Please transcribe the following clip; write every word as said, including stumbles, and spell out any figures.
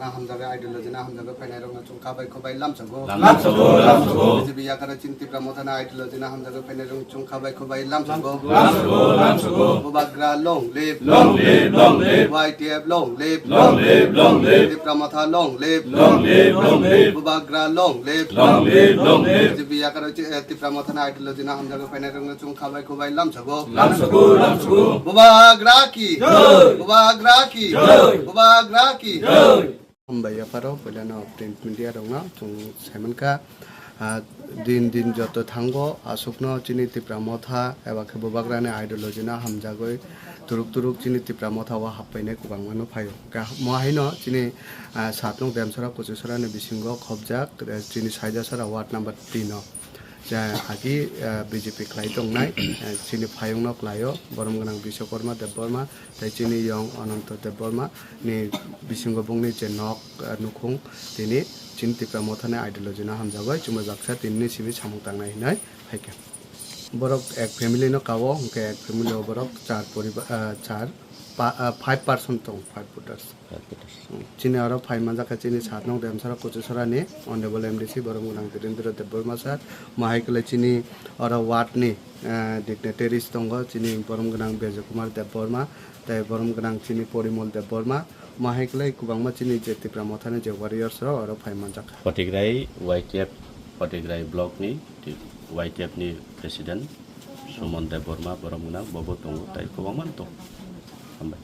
Hamjagwi ideology no hamjagwi phainairokno chwng kha bai khubai lamsago. Lamsago, lamsago. B J P yakaro chini Tipra Mothani ideology no hamjagwi phainairokno chwng kha bai khubai lamsago. Lamsago, lamsago. Bubagra long live. Long live, long live. Y T F long live. Long live, long live. Tipra Motha long live. Long live, long live. Bubagra long live. Long live, long live. B J P yakaro chi-, eh, Tipra Mothani ideology no hamjagwi phainairokno chwng kha bai khubai lamsago. Lamsago, lamsago. Bubagra ki. Jai. Bubagra ki. Jai. Bubagra ki. Jai. Hambai yapharo, puilano print media rokno chwng saimankha, ah, din din joto thango, aswkno chini Tipra Motha eba khe Bubagrani ideology no hamjagwi turuk turuk chini Tipra Motha o happainai kwbangma no phaio. Kha-, mo haino chini, ah, satnok Demsora Kuchusora ni bisingo khobjak, eh, chini Saidasora ward number tin o. Je agi, eh, B J P khlai tongnai, eh, chini phayungno khlaio, borom gwnang Biswakarma Debbarma, tei chini yong Ananto Debbarma ni bisingo bongni je nok, eh, nukhung, tini chini Tipra Mothani ideology no hamjagwi chumui baksa tinini simi samung tangnai hinwi phaikha. Borok ek family no kao, hwnkhe ek family o borok char poriba-, eh, char pa-, eh, five person tong, five voters. Chini oro phai manjak kha chini satnok Demsora Kuchusora ni Honorable M D C borom gwnang Dhirendra Debbarma sir, mo hai kwlai chini oro ward ni, eh, dignitaries tongo, chini borom gwnang Bejo Kumar Debbarma, tei borom gwnang chini Porimol Debbarma, mo hai kwlai kwbangma chini je Tipra Mothani je warriors rok oro phai manjak kha. Photograi Y T F, Photograi block ni Y T F ni president Suman Debbarma borom gwnang, bobo tongo, tei kwbangma tongo. Hambai.